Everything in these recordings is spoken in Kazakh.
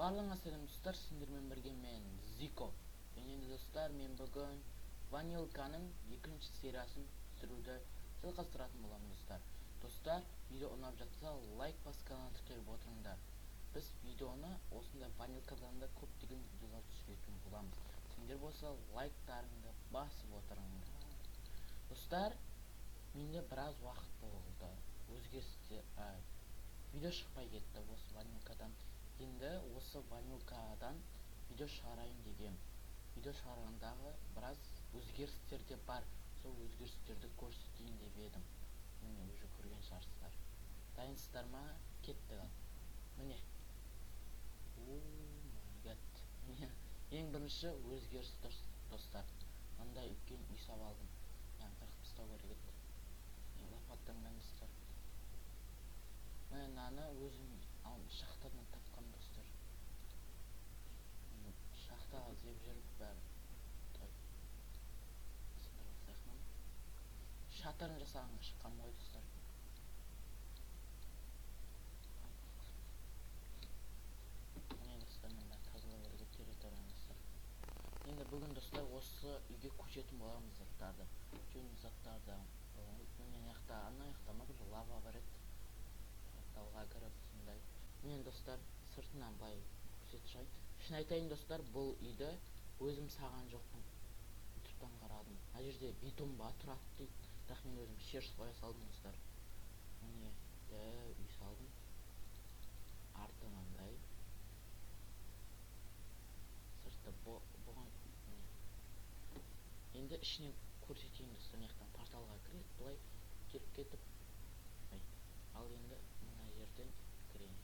Барлығыңа сәлем, достар, сендермен бірге мен, Зико. Және де, достар, мен бүгін Ванилканың екінші сериясын түсіруді жалғастыратын боламын, достар. Достар, видео ұнап жатса, лайк басып, каналға тіркеліп отырыңдар. Біз видеоны осындай Ванилкадан да көптеген видеолар түсіретін боламыз. Сендер болса, лайктарыңды басып отырыңдар. Достар, менде біраз уақыт болды. Өзгерістер, видео шықпай кетті осы Ванилкадан. Енді осы Ванилкадан видео шығарайын дегем. Видео шығарғандағы біраз өзгерістер де бар. Сол өзгерістерді көрсетейін деп едім. Міне, уже көрген шығарсыздар. Дайынсыздар ма? Кеттік ал. Міне. Oh my God. Міне, ең бірінші өзгеріс, достар. Мындай үлкен үй сап алдым. Яғни қырқып тастау керек еді. Лопатамен, достар. Міне, мынаны өзім шахтадан тапқам, достар. Шахтаға іздеп жүріп бәрі. Так. Сындырып алсайық мынаны. Шатырын жасағанға шыққанмын ғой, достар. Міне, достар, мына тазалау керек еді территорияны, достар. Енді бүгін, достар, осы үйге көшетін боламыз заттарды. Жөн заттарды. Міне, мына жақта, ана жақта ма, бір лава бар еді. Порталға кіріп сондай. Міне, достар, сыртынан былай көрсетіп шығайын. Шын айтайын, достар, бұл үйді өзім саған жоқпын. Ютубтан қарадым. Мына жерде бетон ба тұрады дейді. Бірақ мен өзім шерсть қоя салдым, достар. Міне, дәу үй салдым. Арты мынандай. Сырты бұған, міне. Енді ішінен көрсетейін, достар. Мына жақтан порталға кіреді былай келіп кетіп. Ай. Ал енді мына жерден кіреміз.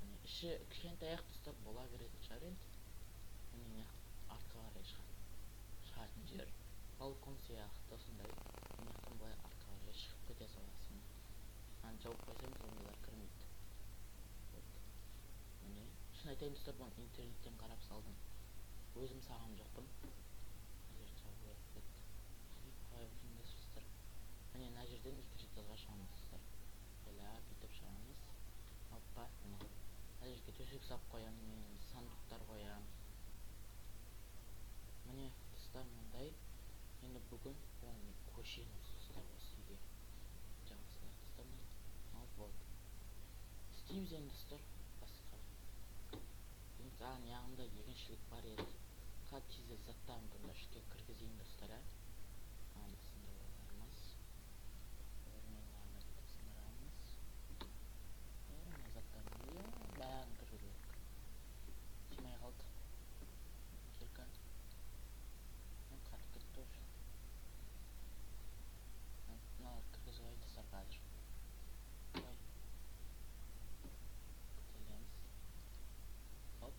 Міне, іші кішкентай ақ, достар, бола беретін шығар енді. Міне, мына артқа қарай шығатын жер. Балкон сияқты сондай. Мына жақтан былай артқа қарай шығып кете саласың. Аны жауып қойсаң, зомбилар кірмейді. Вот. Міне, шын айтайын, достар, бұны интернеттен қарап салдым. Өзім саған жоқпын. Мына жерді жабу керек еді. Қалай достар? Міне, мына жерден екінші этажға шығамыз, достар. Жайлап бүйтіп шығамыз. Оппа, міне. Мына жерге төсек салып қоямын мен, сандықтар қоямын. Міне, достар, мындай. Енді бүгін оны көшеміз, достар, осы үйге. Жаба салайық, достар, мына. Ал болды. Істейміз енді, достар, басқа. Енді аяғында егіншілік бар еді. Қазір тезірек заттарымды онда ішке кіргізейін, достар, ә. Аны сындырып аламыз. Мынаны бүйтіп сындырамыз. Мына заттардың бәрін кіргізу керек. Сыймай қалды. Кирка. Қатып кетті уже. Мыналарды кіргізіп алайын, достар, қазір. Ой. Көтереміз. Хоп.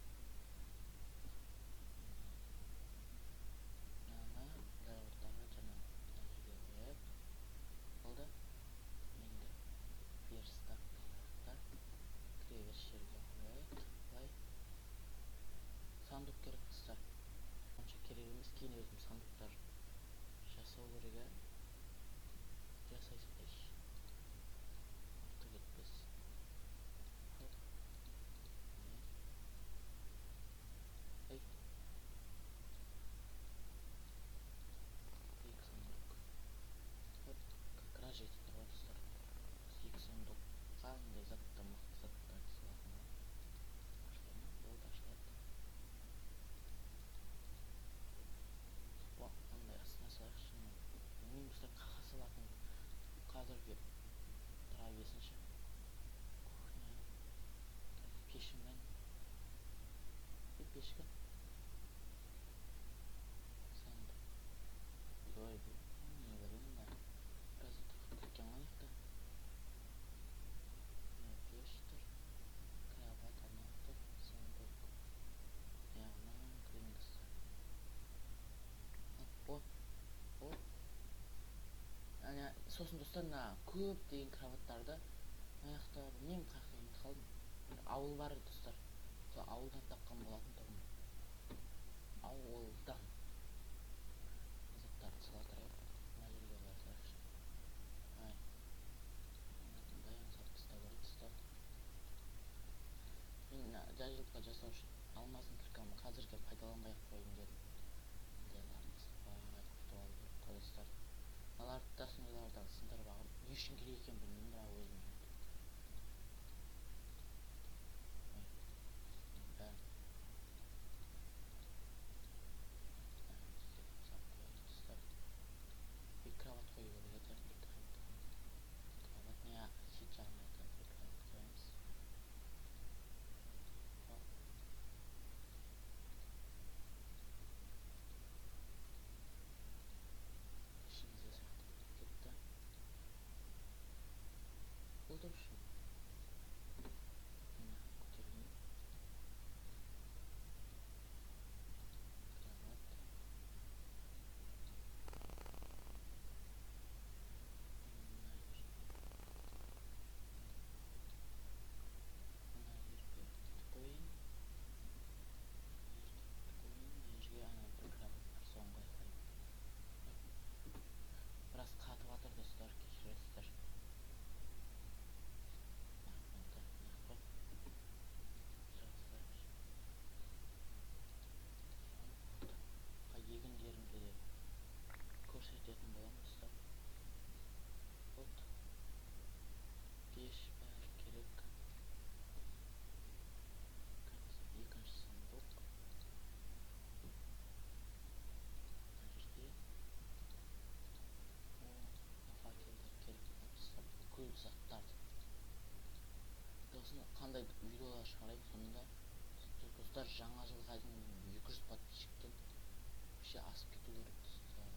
Мынаны дәл ортаға, жаңа мына жерге қояйық. Болды. Енді верстак алайық та, кіреберіс жерге қояйық. Былай. Сандук керек, достар. Онша керек емес, кейін өзім сандуктар жасау керек, ә. Жасай салайыншы. Артық етпес. Хоп. Міне. Ей. Екі сундук. Хоп, как раз жетіп тұр ғой, достар. Осы екі сундукқа мындай затты, мықты заттарды салатын ғой. Ашыла ма? Болды, ашылады. Мындай астына салайықшы. Білмеймін, достар, қақа салатын қазірге тұра берсінші. Кухня. Пешіммен. И пешка. Сандық. Ой, бұл не бар енді мына? Біраз тұрып кеткен ғой мына жақта. Міне, пеш тұр. Кровать анау тұр. Сундук. Яғни кірейін, достар. О, о. Әне, сосын, достар, мына көптеген кроваттарды мына жақта, білмеймін, қай жақта, ұмытып қалдым. Бір ауыл бар еді, достар. Сол ауылдан тапқан болатын тұғым. Ауылдан. Заттарды сала тұрайық. Мына жерге қоя салайықшы. Ай. Мындай салып тастау керек, достар. Дәлжылқа жасау үшін алмасын кіркамы қазірге пайдаланбай ақ қояйын дедім. Мындайларын асықпай құртып алу керек қой, достар. Мыналарды да сондайлардан сындырып алғам. Не үшін керек екенін білмеймін, бірақ өзім. Ой, бәрін салып қояйын, достар. Bir кровать қою керек еді. Бір кровать. Кровать не шет жағына да бір кровать қоямыз. Хоп. Ішімізде сияқты кетті. Болды, в общем. Міне, көтерейін. Кровать. Мына жер. Мына жерге қояйын. Мына жерге қояйын. Мына жерге ана бір кровать бар, соны қоя салайын. Біраз қатып жатыр, достар, кешіресіздер. Мына қойып. Шыға. Егіндерімді де көрсететін боламын, достар. Вот. Пеш бәрі керек. Екінші сундук. Мына жерде о факелдер керек болады, достар. Бүкіл заттарды. Сосын қандай видеолар шығарайын сонда, достар, жаңа жылға дейін 200 подписчиктен вообще асып кету керек, достар.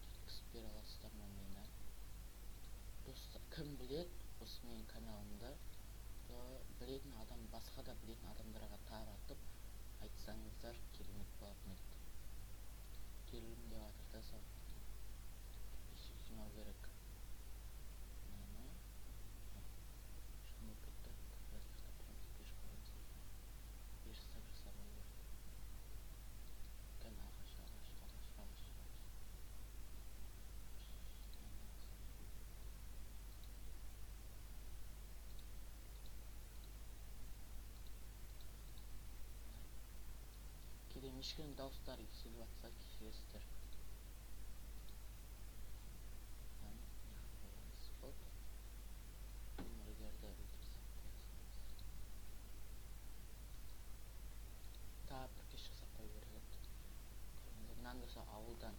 Жеткізіп бере аласыздар ма мені? Достар, кім біледі осы менің каналымды, білетін адам, басқа да білетін адамдарға таратып айтсаңыздар, керемет болатын еді. Келгім деп жатыр да, сол подписчик жинау керек. Мынаны шым болып кетті. Біраз ұйықтап тұрамыз, пеш қоямыз. Верстак жасап алу керек. Үлкен ағаш, ағаш, ағаш, ағаш, ағаш. Мынаны салайын. Кейде мишканың дауыстары естіліп жатса, кешіресіздер. Мынаны мына қоямыз. Болды. Өмірлерді өлтіріп салып қоя саламыз. Тағы бір пеш жасап қою керек еді. Көргендер, мынаны да сол ауылдан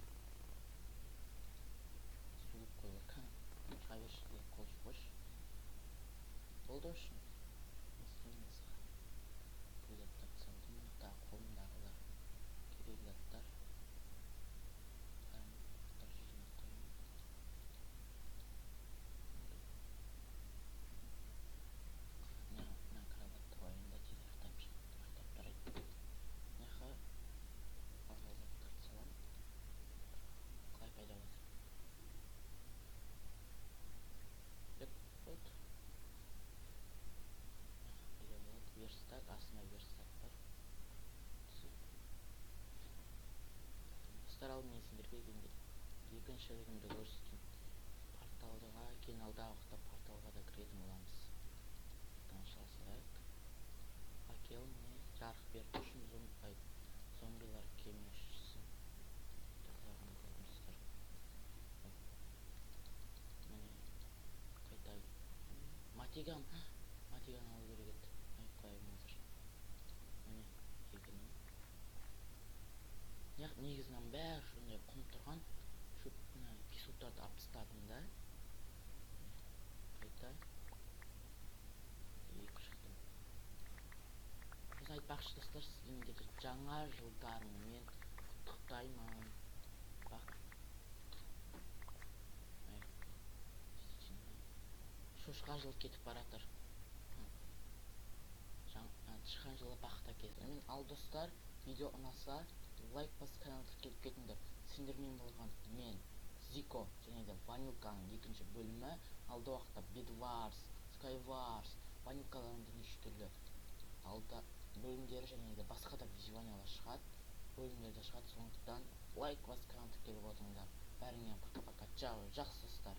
суып қою керек. Шыға берші, қол қойшы. Болды, в общем. Не істейміз? Бүкіл заттарды салдым. Тағы қолымдағылар керек заттар. Бәрін бір жеріне қоямын. Болды. Мына кроватьты қояйын да, тез ұйықтап тұрайын. Мына жаққа барлық заттарды саламын. Қалай пайда болады? Деп болды. Мына жаққа пайда болады. Верстак, астында верстак бар. Түсіп. Достар, ал мен сендерге енді екіншілігімді көрсетейін. Порталға кейін алдағы уақытта порталға да кіретін боламыз. Порталын шыға салайық. Факел міне жарық беріп үшін зомбилар келмешсін. Ұйықтаған болатын, достар. Міне қайта мотыгам, мотыганы алу керек еді. Ай, қояйын қазір. Міне егінім. Негізінен бәрі сондай құм тұрған. Шөп, мына песоктарды алып тастадым да. Қайта егіп шықтым. Сосын айтпақшы, достар, сіздерді жаңа жылдарыңмен құттықтаймын. Бақ. Ай. Шошқа жыл кетіп баратыр. Тышқан жылы бақыт әкелсін. Мен ал, достар, видео ұнаса, лайк басып каналға тіркеліп кетіңдер. Сендермен болған мен Зико және де Ванилканың екінші бөлімі. Алда уақытта Бедварс, Скайварс, Ванилкалардың неше түрлі алда бөлімдері және де басқа да выживаниялар шығады, бөлімдер де шығады. Сондықтан лайк басып каналға тіркеліп отырыңдар. Бәріңе пока пока, чао, жақсы достар.